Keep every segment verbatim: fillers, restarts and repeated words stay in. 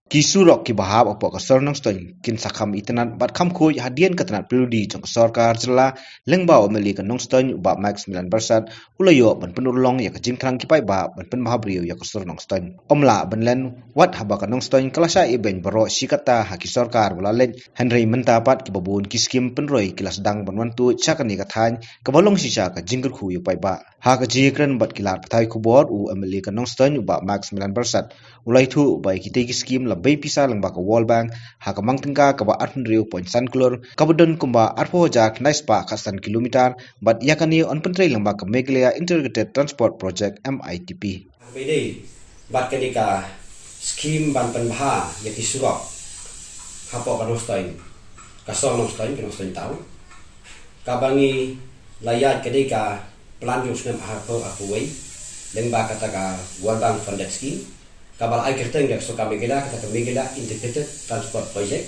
Ki surok kiba hap hapoh ka sor Nongstoiñ kin sa kham itynnad bad kham khuid hadien ka tnat pynlong jong ka sorkar jylla, lyngba u M L A ka Nongstoiñ u Bah Maximilan Byrsat u la ïoh ban pynurlong ïa ka jingthrang ki paidbah ban pynbha briew ïa ka sor Nongstoiñ. Ym lah ban len wat haba ka Nongstoiñ ka la shah ibeiñ baroh shi katta ha ki sorkar ba la leit, hynrei mynta pat kiba bun ki skim pynroi ki la sdang ban wan tuid sha kane ka thaiñ kaba long shisha ka jingkyrkhu ïa u paidbah. Ha ka jingïakren bad ki lad pathai khubor, u M L A ka Nongstoiñ u Bah Maximilan Byrsat u la ïathuh ba ïa kitei ki skim la bei pisa lyngba ka World Bank ha ka mang tyngka kaba arphew hynriew point san klur, kaba don kumba arphew hajar khyndai spah khatsan kilometer, bad ïa kane yn pyntrei lyngba ka Meghalaya Integrated Transport Project, M I T P. Ba dei bad kane ka skim ban pynbha ïa ki surok hapoh ka Nongstoiñ, ka sor Nongstoiñ, ka Nongstoiñ Town, kaba ngi la ïaid ka dei ka plan jong u snem arphew arphew wei, lyngba kata ka World Bank funded scheme, kaba la ai kyrteng da ka sorkar Meghalaya kata ka Meghalaya Integrated Transport Project,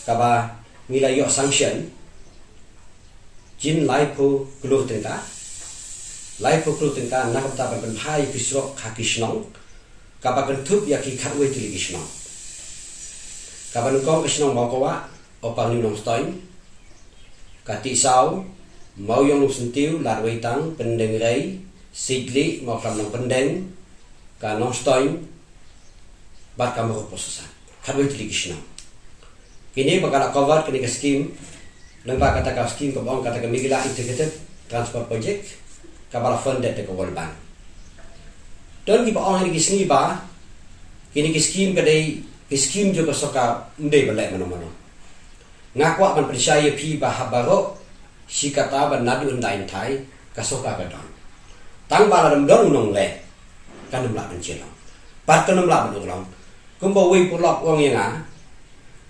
kaba ngi la ïoh sanction jin laiphew klur tyngka, laiphew klur tyngka na ka bynta ban pynbha ïa ki surok ha ki shnong, kaba kynthup ïa ki khatwei tylli ki shnong, kaba nyngkong ka shnong Mawkawah, Upper New Nongstoiñ, ka Tisaw, Mawiong Nongsyntiew, Ladweitang, Pyndengrei, Sitlieh, Mawklam Nongpyndeng, ka Nongstoiñ, bad ka Mawkyrwat Powsasa. Khatwei tylli ki shnong. Kine ba ka la cover kane ka skim, lyngba kata ka skim kaba ong kata ka Meghalaya Integrated Transport Project, kaba la funded da ka World Bank. Don kiba ong ha kine ki sngi ba kine ki skim ka dei ki skim jong ka sorkar, ym dei ban leh mano mano. Nga kwah ban pynshai ïa phi ba ha baroh shi katta ba naduh hyndai hynthai ka sorkar ka don. Tang ba lada ym don u nongleh, kan ym lah ban jia long, bad kan ym lah ban urlong. Kumba uwei u paralok u ong ïa nga,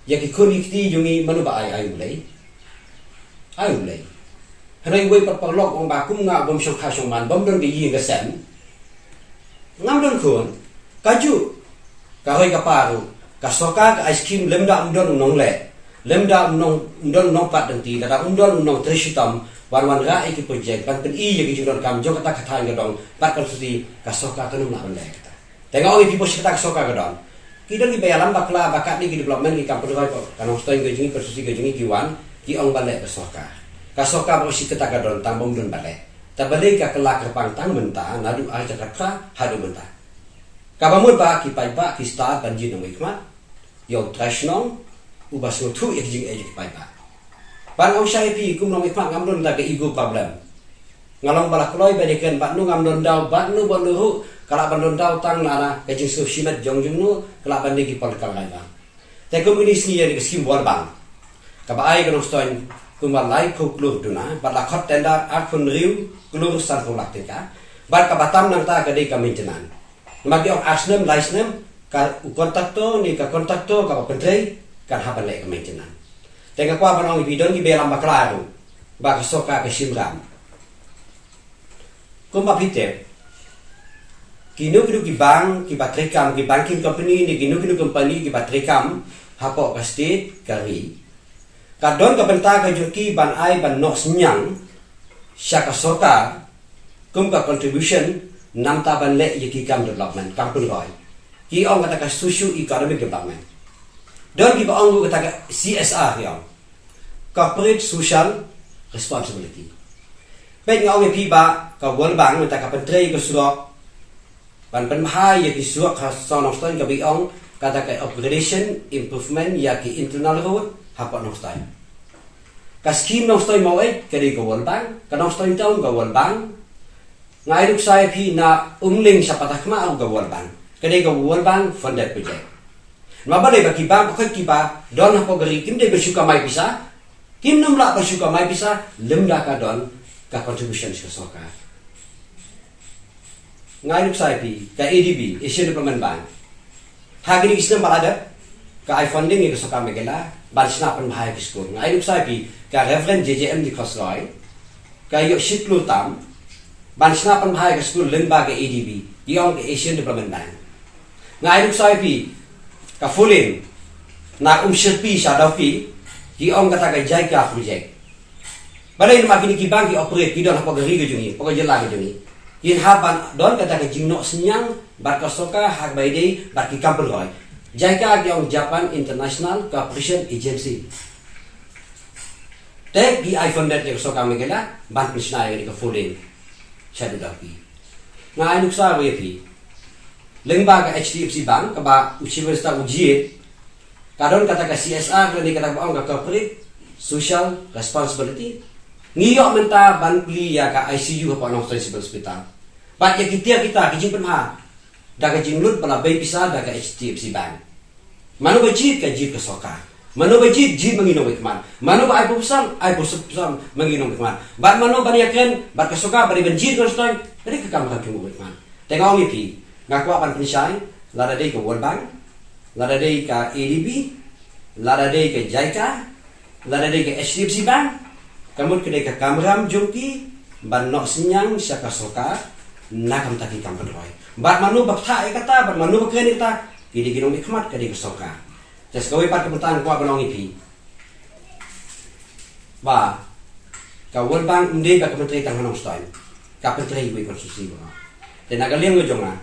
ïa ki khun ki kti jong ngi mano ba ai, ai U Blei? Ai U Blei. Hynrei uwei pat u paralok u ong ba kum nga bym shongkha shongman, bym don ka ïing ka sem, ngam don khun. Kajuh ka roi ka par ruh, ka sorkar ka ai skim lymda ym don u nongleh, lymda ym don u nongpad lynti, lada ym don u nongtrei shitom ban wanrah ïa ki project, ban pyni ïa ki jingdonkam jong kata ka thaiñ ka dong bad ka konstituensi, ka sorkar kan ym lah ban leh kata. Te nga ong ïa phi, baroh shi katta ka sorkar ka don. Ki don kiba ïalam bakla ba katne ki development ki kam pynroi hapoh ka Nongstoiñ ka jong ngi, ka konstituensi ka jong ngi, ki wan ki ong ba leh ka sorkar. Ka sorkar baroh shi katta ka don, tang ba ym don ba leh. Te balei ka kylla kyrpang tang mynta naduh ar hajar khatphra haduh mynta? Kaba mut ba ki paidbah ki stad ban jin nongmihkhmat ïa u trai shnong uba sngewthuh ïa ki jingeh jong ki paidbah. Ban ong shai ïa phi, kum nongmihkhmat ngam don da ka ego problem. Nga long ba la kloi ban ïakren bad no, ngam don daw bad no bad no ruh, ka lah ban don daw tang na ka jingsngewsih met jong jong no, ka lah ban dei ki political rival. Te kum kine ki sngi ïa kane ka skim World Bank, kaba ai ka Nongstoiñ kumba laiphew klur duna, bad la khot tender arphew hynriew klur sanphew lak tyngka, bad kaba tam nangta ka dei ka maintenance. Namar ki ong ar snem, lai snem, ka u kontraktor ne ka kontraktor kaba pyntrei kan hap ban leh ka maintenance. Te nga kwah ban ong ïa phi, don kiba ïalam bakla ruh ba ka sorkar ka shim ram. Kumba phi tip, kino kino ki bank kiba treikam, ki banking company ne kino kino company kiba treikam hapoh ka state, ka ri, ka don ka bynta ka jong ki ban ai, ban noh synñiang sha ka sorkar kum ka contribution namar ban leh ïa ki kam development, kam pynroi. Ki ong kata ka socio economic development. Don kiba ong ruh kata ka C S R, ki ong corporate social responsibility. Peit, nga ong ïa phi ba ka World Bank mynta ka pyntrei ka surok, ban pynbha ïa ki surok ha sor Nongstoiñ, kaba ong kata ka upgradation, improvement ïa ki internal road hapoh Nongstoiñ. Ka skim Nongstoiñ Maweit ka dei ka World Bank, ka Nongstoiñ Town ka World Bank. Nga ai nuksa ïa phi, na Umling sha Patharkhmah ruh ka World Bank, ka dei ka World Bank funded project. Namar balei? Ba ki bank bakhot kiba don hapoh ka ri kim dei ban shu kamai pisa, kim nym lah ban shu kamai pisa lymda ka don ka contribution sha ka sorkar. Nga ai nuksa ïa phi, ka A D B, Asian Development Bank, ha kine ki snem ba la dep, ka ai funding ïa ka sorkar Meghalaya ban shna pynbha ïa ki skul. Nga ai nuksa ïa phi, ka Reverend J J M Nichols Roy, ka ïoh shi klur tam ban shna pynbha ïa ka skul lyngba ka A D B, ki ong ka Asian Development Bank. Nga ai nuksa ïa phi, ka four lane na Umshyrpi sha Dawki, ki ong kata ka JICA project. Balei? Namar kine ki bank ki operate, ki don hapoh ka ri ka jong ngi, hapoh ka jylla ka jong ngi. Kin hap ban don kata ka jingnoh synñiang bad ka sorkar ha kaba ïadei bad ki kam pynroi. JICA ki ong Japan International Cooperation Agency. Te ki ai funded ïa ka sorkar Meghalaya ban pynshna ïa ka four lane sha Dudappi. Nga ai nuksa ïa phi. Lyngba ka HDFC Bank kaba u Chief Minister u jied, ka don kata ka CSR lane kata ba ong ka corporate social responsibility. Ngi ïoh mynta ban plie ïa ka ICU hapoh Nongstoiñ Civil Hospital. Bad ïa kita kita ki jingpynbha da ka jinglut ba la bei pisa da ka HDFC Bank. Mano ba jied ka jied ka sorkar. Mano ba jied jied ma ngi nongmihkhmat. Mano ba ai pisa ai pisa ma ngi nongmihkhmat. Bad mano ba ïakren bad ka sorkar ba dei ban jied ka Nongstoiñ, ka dei ka kam ka jong u nongmihkhmat. Te nga ong ïa phi, nga kwah ban pynshai, lada dei ka World Bank, lada dei ka ADB, lada dei ka JICA, lada dei ka HDFC Bank, ka mut ka dei ka kamram jong ki ban noh synñiang sha ka sorkar na ka bynta ki kam pynroi. Bad mano ba pynthah ïa kata, bad mano ba kren ïa kata, ki dei ki nongmihkhmat, ka dei ka sorkar. Te sa kawei pat ka bynta nga kwah ban ong ïa phi ba ka World Bank ym dei ba ka pyntrei tang ha Nongstoiñ, ka pyntrei iwei constituency ba. Te na ka liang jong nga,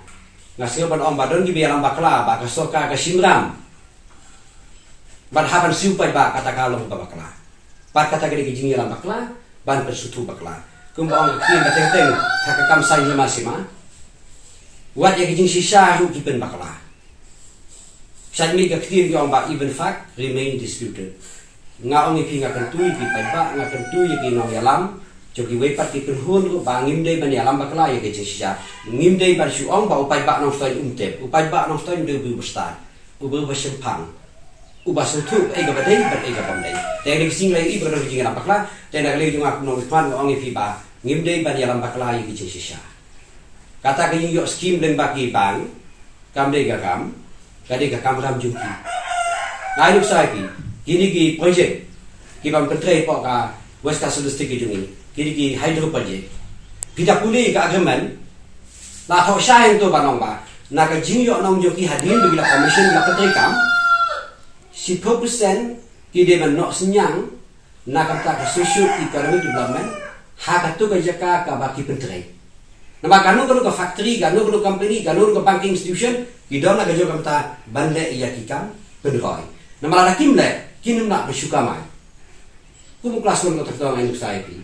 nga sngew ban ong ba don kiba ïalam bakla ba ka sorkar ka shim ram. Bad hap ban siew paidbah kata ka long kaba bakla. Bad kata ka dei ka jingïalam bakla ban pynsngewthuh bakla. Kumba ong ka ktien ba teng teng ha ka kam saiñ hima sima, wat ïa ka jingshisha ruh ki pynbakla. Shait mih ka ktien ki ong ba even fact remain disputed. Nga ong ïa phi, nga kyntu ïa ki paidbah, nga kyntu ïa ki nongïalam jong kiwei pat ki kynhun ruh ba ngim dei ban ïalam bakla ïa ka jingshisha. Ngim dei ban shu ong ba u paidbah Nongstoiñ um tip, u paidbah Nongstoiñ u dei u briew ba stad, u briew ba shemphang, uba sngewthuh ei kaba dei bad ei kaba ym dei. Te ka dei ka sngi la ïohi ba ka don ka jingïalam bakla. Te na ka liang jong nga kum u nongmihkhmat nga ong ïa phi ba ngim dei ban ïalam bakla ïa ka jingshisha. Kata ka jingïoh skim lyngba ki bank kam dei ka kam, ka dei ka kamram jong ki. Nga ai nuksa ïa phi, kine ki project kiba pyntrei hapoh ka West Khasi Hills District ka jong ngi, kine ki hydro project, phi da pule ka agreement, la thoh shai hangto ban ong ba na ka jingïoh nong jong ki hadien ba ki la commission, ki la pyntrei kam, shiphew percent ki dei ban noh synñiang na ka bynta ka socio economic development ha katu ka jaka kaba ki pyntrei. Namar kano kano ka factory, kano kano ka company, kano kano ka banking institution, ki don na ka jong ka bynta ban leh ïa ki kam pynroi. Namar lada kim leh, kin ym lah ban shu kamai. Kum u class one contractor, nga ai nuksa ïa phi.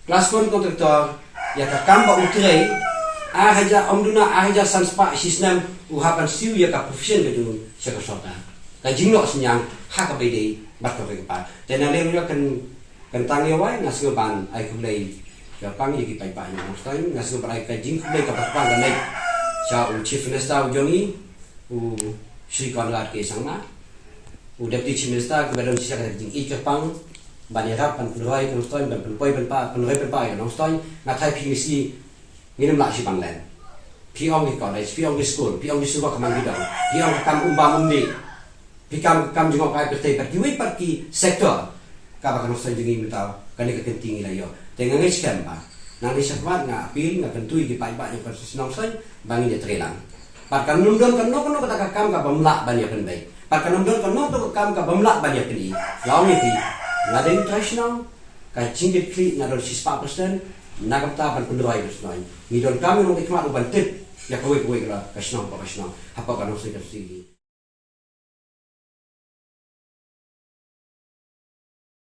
Class one contractor, ïa ka kam ba u trei, ar hajar, ym duna ar hajar san spah shi snem, u hap ban siew ïa ka profession ka jong u sha ka sorkar. Ka jingnoh synñiang ha kaba ïadei bad kawei ka paidbah. Te na liang jong nga kan, kan tang ïa wai, nga sngew ban ai khublei kyrpang ïa ki paidbah jong Nongstoiñ, nga sngew ban ai ka jingkhublei kaba kyrpang ka leit sha u Chief Minister u jong ngi, u Shri Conrad K Sangma, u Deputy Chief Minister, kiba don shisha ka jingïeit kyrpang ban ïarap, ban pynroi ka Nongstoiñ, ban pynpoi pynpah, pynroi pynpah ïa ka Nongstoiñ. Nga tharai phi misi ngin ym lah shi ban len. Phi ong ki college, phi ong ki school, phi ong ki surok ka man ki dong, phi ong ka kam um bam um dih, phi kam, kam jngohkai pyrthei, bad kiwei pat ki sector kaba ka Nongstoiñ jong ngi mynta kane ka kynti ngi la ïoh. Te nga ngeit skhem ba nangne shakhmat nga appeal, nga kyntu ïa ki paidbah jong ka Nongstoiñ ba ngin ïa trei lang. Bad kan ym don kano kano kata ka kam kaba ym lah ban ïa pynbeit. Bad kan ym don kano kano ka kam kaba ym lah ban ïa pyni. Nga ong ïa phi, nga dei u trai shnong, ka jingkitkhlieh nga don shispah percent na ka bynta ban pynroi ka shnong. Ngi donkam ïa u nongmihkhmat u ban tip ïa kawei kawei ka shnong hapoh ka shnong, hapoh ka Nongstoiñ constituency.